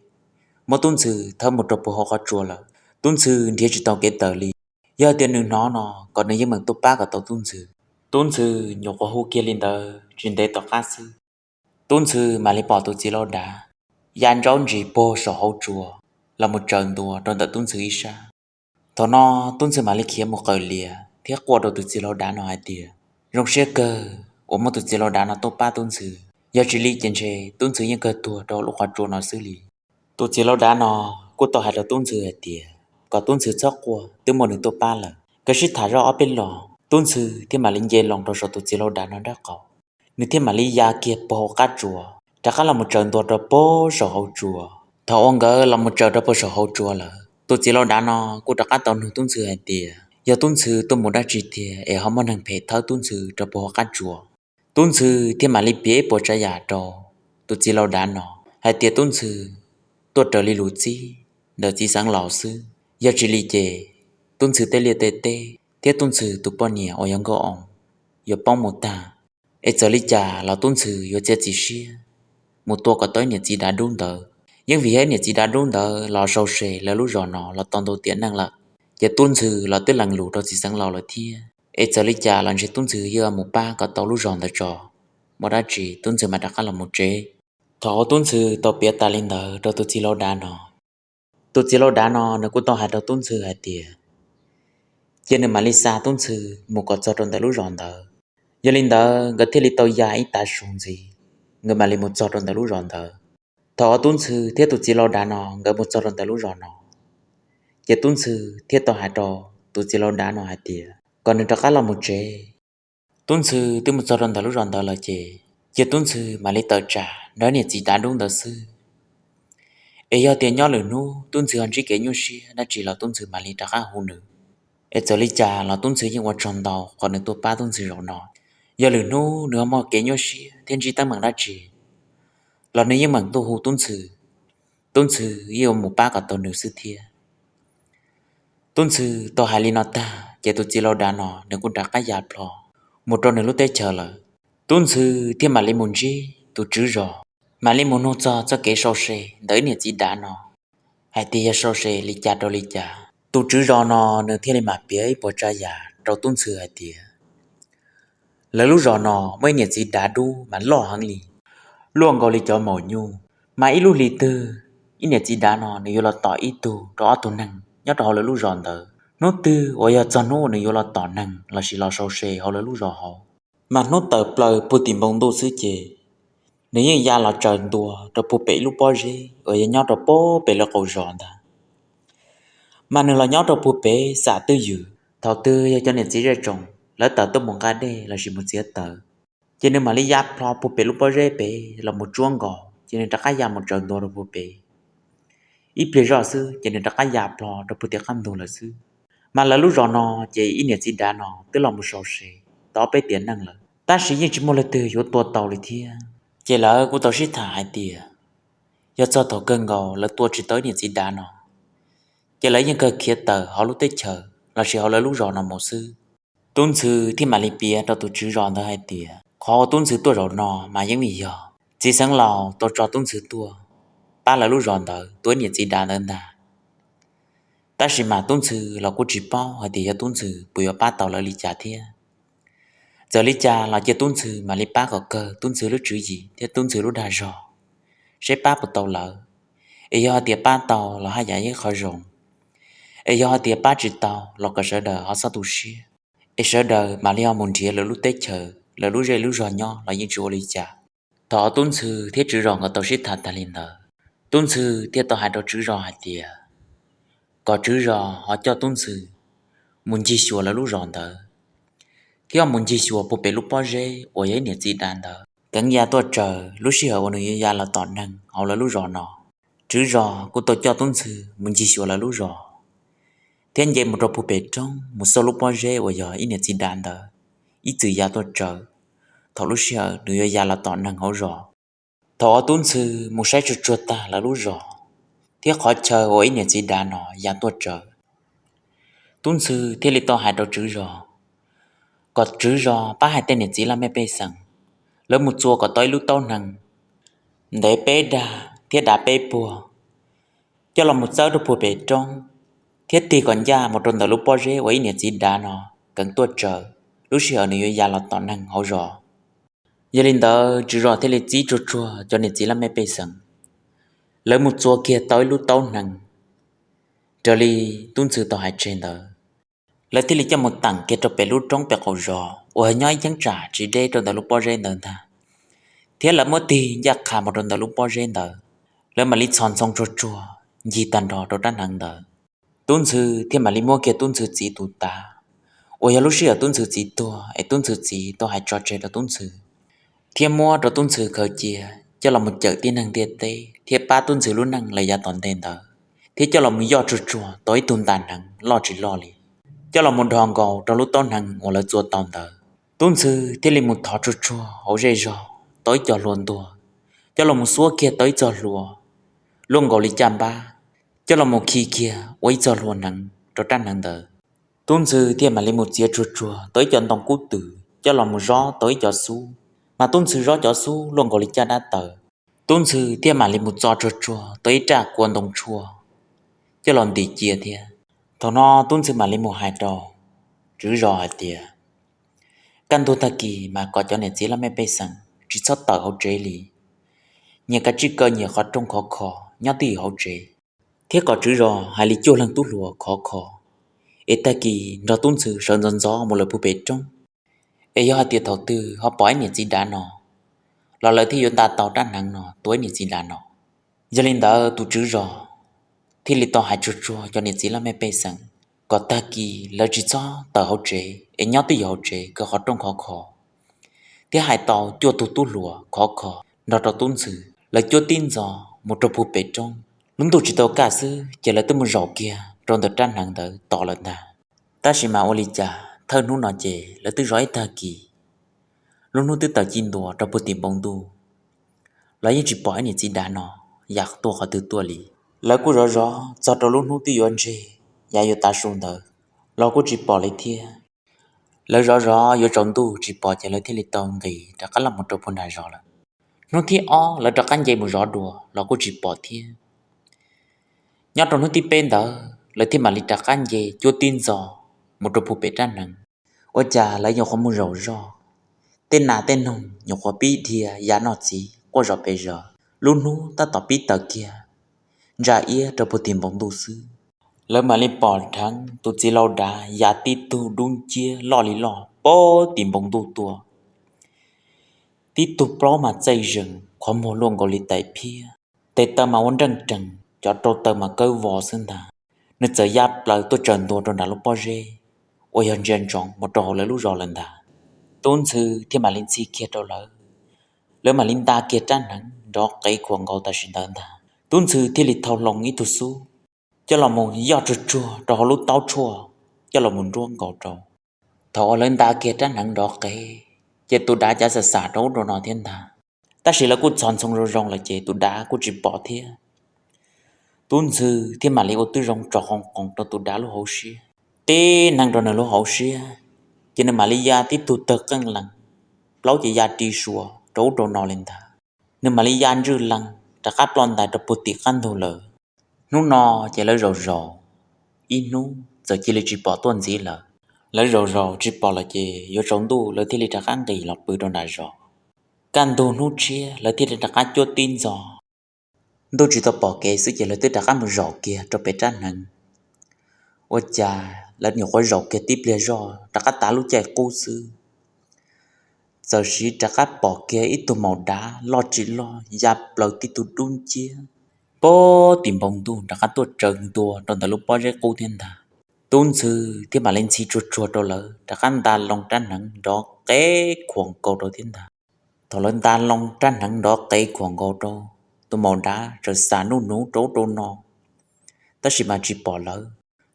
muab Tub Ntxhw thawb mus rau puag hauv qhov tsua lawm. Tub Ntxhw nrhiav tsis tau kev tawm li. Yog tias nws hnov no, kom nws yeej meem tuaj pab kom tau Tub Ntxhw. Tub Ntxhw nyuam qhuav hu kiag li ntawd tsis ntev tom qab xwb, Tub Ntxhw mam li pom tus txiv laus dav ya ntsaub ntsis puag saum hauv tsua los mus tsaws ntua rau ntawm Tub Ntxhw ib sab. Thaum no Tub Ntxhw mam li khiav mus qawm lias thiab quaj rau tus txiv laus dav no hais tias zoo siab kawg uas muaj tus txiv laus dav no tuaj pab Tub Ntxhw, yog tsis li ces ntshe Tub Ntxhw yeej kawg tuag rau lub qhov tsua no xwb li. Tus txiv laus dav no kuj tau hais rau Tub Ntxhw hais tias kom Tub Ntxhw txhob quaj, twb muaj nws tuaj pab lawm. Nkawd sib tham zoj ob peb los, Tub Ntxhw thiaj mam li nce loo rau saum tus txiv laus dav no nraub qaum, nws thiaj mam li ya kiag puag hauv qab tsua rov qab los mus tsaws ntua rau puag saum hauv tsua. Thaum uas nkawd los mus tsaws rau puag saum hauv tsua lawm, tus txiv laus dav no kuj rov qab tau nug Tub Ntxhw hais tias yog Tub Ntxhw tuaj mus dab tsi tiag es ho muaj neeg phem thawb Tub Ntxhw rau puag hauv qab tsua. Tub Ntxhw thiaj mam li piav ib puas tsav yam rau tus txiv laus dav no hais tias Tub Ntxhw tuaj raws li lus txib ntawm txiv xeev laus xwb, yog tsis li ces Tub Ntxhw tej liaj tej teb thiab Tub Ntxhw tus poj niam uas yog Nkauj Oo yuav poob mus tag. Es txawm li cas los Tub Ntxhw yuav txiav txim siab mus tua kom tau ib niam txiv dav dub ntawd. Yeej vim yog ib niam txiv dav dub ntawd los sau se lawv lub zos no los tau ntau tiam neej lawm, ces Tub Ntxhw los twb lees lus rau txiv xeev laus lawm thiab. Es txawm li cas los ntshe Tub Ntxhw yuav mus pab kom tau lub zos ntawd tso, muaj dab tsi Tub Ntxhw mam rov qab los mus tsev. Thaum uas Tub Ntxhw tau piav tas li ntawd rau tus txiv laus dav no, tus txiv laus dav no nws kuj tau hais rau Tub Ntxhw hais tias cia nws mam li xa Tub Ntxhw mus kom txog rau ntawm lub zos ntawd. Yog li ntawd nkawd thiaj li tau ya ib tav su ntxiv, nkawd mam li mus txog rau ntawm lub zos ntawd. Thaum uas Tub Ntxhw thiab tus txiv laus dav no nkawd mus txog rau ntawm lub zos no, ces Tub Ntxhw thiaj tau hais rau tus txiv laus dav no hais tias kom nws rov qab los mus tsev. Tub Ntxhw twb mus txog rau ntawm lub zos ntawd lawm ces, ces Tub Ntxhw mam li tawm tsam nrog niam txiv dav dub ntawd xwb. Es yog tias nyob lwm hnub Tub Ntxhw ho ntsib kev nyuaj siab dab tsi los Tub Ntxhw mam li rov qab hu nws. Es txawm li cas los Tub Ntxhw yeej ua tsaug ntau qhov nws tuaj pab Tub Ntxhw zaum no. Yog lwm hnub nws ho muaj kev nyuaj siab thiab ntsib teeb meem dab tsi los nws yeej meem tuaj hu Tub Ntxhw, Tub Ntxhw yeej yuav mus pab kom tau nws xwb thiab. Tub Ntxhw tau hais li no tag ces tus txiv laus dav no nws kuj rov qab ya plho mus rau nws lub teb chaws lawm. Tub Ntxhw thiaj mam li mus ntsib tus tswv zos, mam li mus nug txog txoj kev sau se ntawm ib niam txiv dav no hais tias yog sau se li cas rau li cas. Tus tswv zos no nws thiaj li mam piav ib puas tsav yam rau Tub Ntxhw hais tias lawv lub zos no muaj ib niam txiv dav dub mas loj heev li, luaj nkaus li cov maum nyuj. Mas ib lub hli twg ib niam txiv dav no nws yuav los tom ib tug rau ob tug neeg nyob rau hauv lawv lub zos ntawd. Hnub twg uas yog txog hnub uas nws yuav los tom neeg lossis los sau se hauv lawv lub zos hauv, mas hnub tawm plaws puag tim npoo ntuj xwb ces nws yeej ya los tsaws ntua rau puag pem lub pob zeb uas yog nyob rau puag pem lawv qaum zos ntag. Mas nws los nyob rau puag pem xam twj ywm, thaum twg yog cov niam txiv zej tsoom lawv tawm tuaj mus nqa dej lossis mus txiav taws, ces nws mam li ya plho puag pem lub pob zeb pem los mus tsuab nkaus ces nws rov qab ya mus tsaws ntua rau puag pem. Ib pliag zoj xwb ces nws rov qab ya plho rau puag tim qab ntug lawm xwb. Mas lawv lub zos no ces ib niam txiv dav no twb los mus sau se tau ob peb tiam neej lawm, tab sis yeej tsis muaj leej twg yuav tua tau li thiab. Ces lawv kuj tau sib tham hais tias yog txog thaum kawg nkaus lawv tua tsis tau ib niam txiv dav no, ces lawv yeej kawg khiav tawm hauv lub teb chaws lossis hauv lawv lub zos no mus xwb. Tub Ntxhw thiaj mam li piav rau tus tswv zos ntawd hais tias qhov uas Tub Ntxhw tuaj zaum no mas yeej vim yog txiv xeev laus tau tso Tub Ntxhw tuaj pab lawv lub zos ntawd tua ib niam txiv dav ntawd ntag. Tab sis mas Tub Ntxhw los kuj tsis paub hais tias yog Tub Ntxhw puas yuav pab tau lawv li cas thiab. Txawm li cas los cia Tub Ntxhw mam li pab kom kawg Tub Ntxhw lub tswv yim thiab Tub Ntxhw lub dag zog, seb pab puas tau lawv. Es yog hais tias pab tau los haj yam ib qho zoo, es yog hais tias pab tsis tau los kom sawv daws ho txhob tu siab, es sawv daws mam li ho mus nrhiav lawv lub teb chaws lawv lub zej lub zog nyob los yeej tsis ua li cas. Thaum Tub Ntxhw thiab tswv zos nkawd tau sib tham tag li ntawd, Tub Ntxhw thiaj tau hais rau tswv zos hais tias kom tswv zos ho coj Tub Ntxhw mus ncig xyuas lawv lub zos ntawd, thiab mus ncig xyuas puag pem lub pob zeb uas yog ib niam txiv dav ntawd. Keev ya tuaj tsaws lub sij hawm uas nws yuav ya los tom neeg hauv lawv lub zos no, tswv zos kuj tau coj Tub Ntxhw mus ncig xyuas lawv lub zos, thiab nce mus rau puag pem roob mus xauj lub pob zeb uas yog ib niam txiv dav ntawd ib txwm ya tuaj tsaws thaum lub sij hawm nws yuav ya los tom neeg hauv zos. Thaum uas Tub Ntxhw mus saib tsuag tsuag tag lawv lub zos thiab qhov chaw uas ib niam txiv dav no ya tuaj tsaws, Tub Ntxhw thiaj li tau hais rau tswv zos kom tswv zos pab hais tej niam txiv laj mej pej xeem, lawv mus txua kom tau ib lub taub hneev ntev peb dag thiab dav peb puag, coj los mus txawb rau puag pem roob, thiab tig kom ncaj mus rau ntawm lub pob zeb uas ib niam txiv dav no keev tuaj tsaws, lub sij hawm nws yuav ya los tom neeg hauv zos. Yog li ntawd, tswv zos thiaj li txib tsuag tsuag cov niam txiv laj mej pej xeem, lawv mus txua kiag tau ib lub taub hneev raws li tub ntxhw tau hais tseg ntawd. Lawv thiaj li coj mus teem kiag rau pem lub roob pem qaum zos uas nyob ib cheeb tsam tsis deb rau ntawm lub pob zeb ntawd ntag, thiab lawv muab tig ncaj qha mus rau ntawm lub pob zeb ntawd. Lawv mam li txhos ntxhoo tsuag tsuag ncig tag nrho rau rab hneev ntawd. Tub ntxhw thiaj mam li muab kiag tub ntxhw txiv tus tav, uas yog lub sij hawm tub ntxhw txiv tuag es tub ntxhw txiv tau hais tso tseg rau tub ntxhw, thiab muab rau tub ntxhw khaws cia coj los mus cawm tib neeg ntiaj teb thiab pab tub ntxhw lub neej lawm yav tom ntej ntawd, thiab coj los mus yoj tsuag tsuag tau ib tug nta hneev loj tsis loj li, coj los mus dhos nkaus rau lub taub hneev uas lawv txua tau ntawd. Tub ntxhw thiaj li mus thov tsuag tsuag hauv zej zog tau ib co hlua ntuag, coj los mus xuab kiag tau ib txoj hlua luaj nkaus li caj npab, coj los mus khi kiag ua ib txoj hlua hneev rau rab hneev ntawd. Tub ntxhw thiaj mam li mus txiav tsuag tsuag tau ib co ntoo kub twm coj los mus zob tau ib co xub, mas tub ntxhw zob cov xub luaj nkaus li caj dab taws. Tub ntxhw thiaj mam li mus txo tsuag tsuag tau ib raj kua ntoo tshuaj coj los ntim cia thiab. Thaum no tub ntxhw mam li mus hais rau tswv zos hais tias, kaj ntug tag kis mas kom cov niam txiv laj mej pej xeem tsis txhob tawm hauv tsev li, nyias kav tsij kaw nyias qhov rooj khov kho nyob twj ywm hauv tsev, thiab kom tswv zos hais li cuaj leeg tub hluas khov kho, es tag kis nrog tub ntxhw sawv ntxov ntxov mus lawm puag pem roob, es yog hais tias thaum twg ho pom ib niam txiv dav no los lawv thiaj yuav nta tau rab hneev no tua ib niam txiv dav no. Yog li ntawd tus tswv zos thiaj li tau hais tsuag tsuag cov niam txiv laj mej pej xeem kom tag kis lawv tsis txhob tawm hauv tsev es nyob twj ywm hauv tsev kaw qhov rooj khov kho, thiab hais tau cuaj tug tub hluas khov kho nrog rau tub ntxhw, lawv cuab tib ntxov mus rau puag pem roob. Lub ntuj tsis tau kaj xwb ces lawv twb mus zaum kiag rau ntawm rab hneev ntawd tos lawm ntag. Tab sis mas ua li cas thawj hnub no ces lawv twb zov ib tag kis, lub hnub twb tawm ci ntua rau puag tim npoo ntuj los yeej tsis pom ib niam txiv dav no ya tuaj qhov twg tuaj li. Lawv kuj zov zov txog rau lub hnub twb yuav ntseg, yav yuav tav su ntawd los kuj tsis pom li thiab. Lawv zov zov yuav tsaus ntuj tsis pom ces lawv thiaj li tau nqis rov qab los mus rau puag nram zos lawm. Hnub thib ob lawv rov qab nce mus zov dua los kuj tsis pom thiab. Nyob rau hnub thib peb ntawd lawv thiaj mam li rov qab nce cuab tib ntxov mus rau puag pem rab hneev. Ua cas lawv nyuam qhuav mus zaum zog, tej nas tej noog nyuam qhuav pib dhia ya noj txiv quaj zom pes zaws, lub hnub tab tom pib tawm kiag ntsa iab rau puag tim npoo ntuj xwb. Lawv mam li pom dheev tus txiv laus dav ya tib tug dub nciab loj li loj puag tim npoo ntuj tuaj. Tib tug plaub mas txaij zees, qhov muag luaj nkaus li tais phiab, tes taw mas ua nreej rees, cov rau taw mas kawg vos xwb ntag. Nws txawm ya plaws tuaj tsaws ntua rau nram lub pob zeb uas yog ntsia ntsoov mus rau hauv lawv lub zos lawm ntag. Tub ntxhw thiaj mam li ntxhi kiag rau lawv, lawv mam li nta kiag rab hneev nrov qev khuam nkaus tam sim ntawd ntag. Tub ntxhw thiaj li thau hlo ib tug xub coj los mus yoj tsuag tsuag rau hauv lub taub tshuaj coj los mus nruab nkaus rau. Thaum uas lawv nta kiag rab hneev nrov qev, ces tus dav cav xam xam rau ub rau no thiab ntag. Tab sis lawv kuj txhos ntxhoo zoo zoo lawm ces tus dav kuj tsis pom thiab. Tub ntxhw thiaj mam li ua tib zoo tsom qoos qoos rau tus dav lub hauv siab, tib neeg rau nws lub hauv siab, ces nws mam li ya tib tug tawg qeej lees, plaub ces ya ri sua rau ub rau no li ntag. Nws mam li ya ntswj lees rov qab ploj ntais rau puag tim qab ntug lawm. Hnub no ces lawv zaum zaum ib hnub txawm cia li tsis pom tuaj ntxiv lawm. Lawv zaum zaum tsis pom lawm ces yuav tsaus ntuj lawv thiaj li rov qab nqis los pw rau nram zos. Kaj ntug hnub tshiab lawv thiaj li rov qab cuab tib ntxov. Ntuj tsis tau pom kev xwb ces lawv twb rov qab mus zaum kiag rau pem rab hneev. Ua cas lawv nyuam qhuav zaum kiag tib pliag zoj rov qab tav lub caij qub xwb, txawm siv rov qab pom kiag ib tug maum dav loj tsis loj ya plaws tib tug dub nciab puag tim npoo ntuj rov qab tuaj tsaws ntua rau ntawm lub pob zeb qub thiab ntag. Tub ntxhw thiaj mam li ntxhi tsuag tsuag rau lawv rov qab nta loo rab hneev nrov qev khuam nkaus rau thiab ntag. Thaum lawv nta loo rab hneev nrov qev khuam nkaus rau, tus maum dav txawm xam nuj nuv rau ub rau no, tab sis mas tsis pom lawv.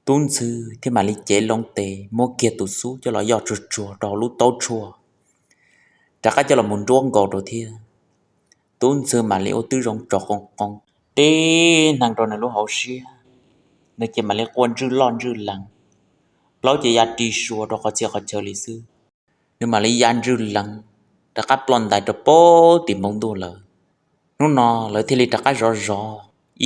Tub ntxhw thiaj mam li cev loo tes muab kiag tus xub coj los yoj tsuag tsuag rau hauv lub taub tshuaj, rov qab coj los mus nruab nkaus rau thiab. Tub ntxhw mam li ua tib zoo tsom qoos qoos tib neeg rau nws lub hauv siab, nws ces mam li quaj ntswj loj ntswj lees, plaub ces ya ri sua rau qhov txhia qhov chaw li xwb. Nws mam li ya ntswj lees rov qab ploj ntais rau puag tim npoo ntuj lawm. Hnub no lawv thiaj li rov qab zov zov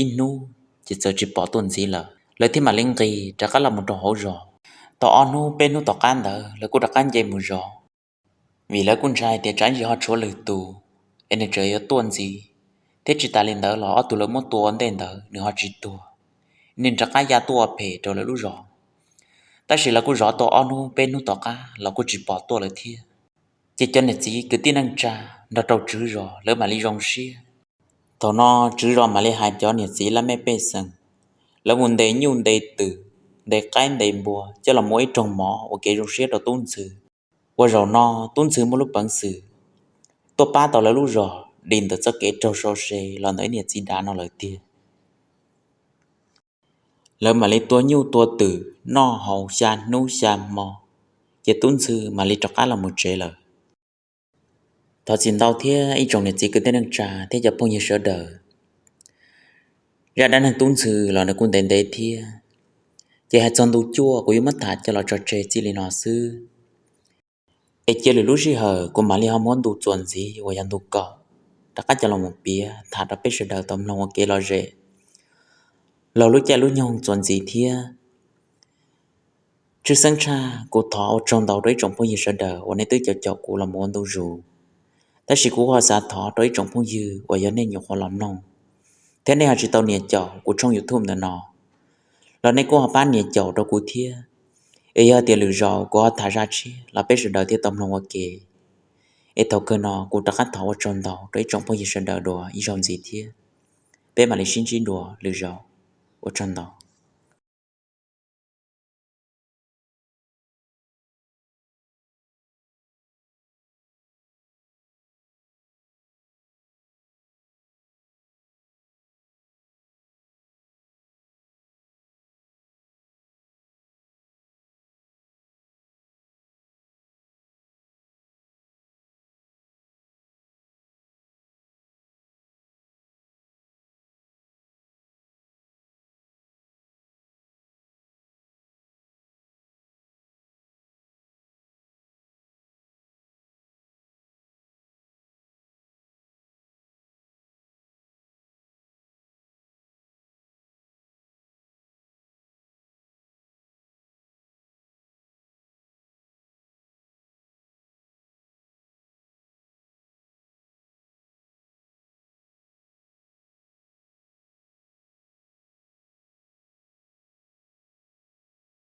ib hnub ces txawm tsis pom tuaj ntxiv lawm, lawv thiaj mam li nqis rov qab los mus rau hauv zos. Tau ob hnub peb hnub tom qab ntawd lawv kuj rov qab nce mus zov, vim lawv kuj ntshai tias tsam ib ntsis ho tshuav lwm tus es nws tseem yuav tuaj ntxiv, thiab tsis tas li ntawd los ob tug lawv muab tua ua ntej ntawd nws ho tsis tuag, nws rov qab ya tuaj ua phem rau lawv lub zos. Tab sis lawv kuj zov tau ob hnub peb hnub tom qab los kuj tsis pom tuaj lawm thiab. Ces cov niam txiv kwv tij neej tsa nrog rau tswv zos lawv mam li zoo siab. Thaum no tswv zos mam li hais cov niam txiv laj mej pej xeem, lawv mus ntes nyuj ntes twm, ntes qaib ntes npua coj los ua ib rooj mov ua kev zoo siab rau tub ntxhw. Ua zaum no tub ntxhw muaj lub peev xwm tuaj pab tau lawv lub zos dim ntawm txoj kev raug sau se los ntawm ib niam txiv dav no lawm tiag. Lawv mam li tua nyuj tua twm noj haus xya hnub xya hmo, ces tub ntxhw mam li rov qab los mus tsev lawm. Thov txim ntau thiab ib tsoom niam txiv kwv tij neej tsa thiab cov phooj ywg sawv daws. Zaj dab neeg tub ntxhw los nws kuj ntev ntev thiab, ces hais txog ntu cuaj kuv yuav muab tham coj los tso tseg txij li no xwb. Es cia lwm lub sij hawm kuv mam li ho muab ntu txuas ntxiv uas yog ntu kaum rov qab coj los mus piav tham rau peb sawv daws tau mloog ua kev lom zem laug lub caij lub nyoog txuas ntxiv thiab. Tshwj xeeb tshaj kuv thov ua tsaug ntau rau ib tsoom phooj ywg sawv daws uas nej twb caum caum kuv los mus ua ntu zus. Tab sis kuv ho xav thov rau ib tsoom phooj ywg uas yog nej nyuam qhuav los mloog thiab nej ho tsis tau nias caum kuv tshooj YouTube ntawm no, los nej kuj ho pab nias caum rau kuv thiab. Es yog tias lwm zaus kuv ho tham zaj tshiab los peb sawv daws thiaj tau mloog ua ke. Es thaum kawg no kuv rov qab thov ua tsaug ntau rau ib tsoom phooj ywg sawv daws dua ib zaug ntxiv thiab. Peb mam li sib ntsib dua lwm zaus. Ua tsaug ntau.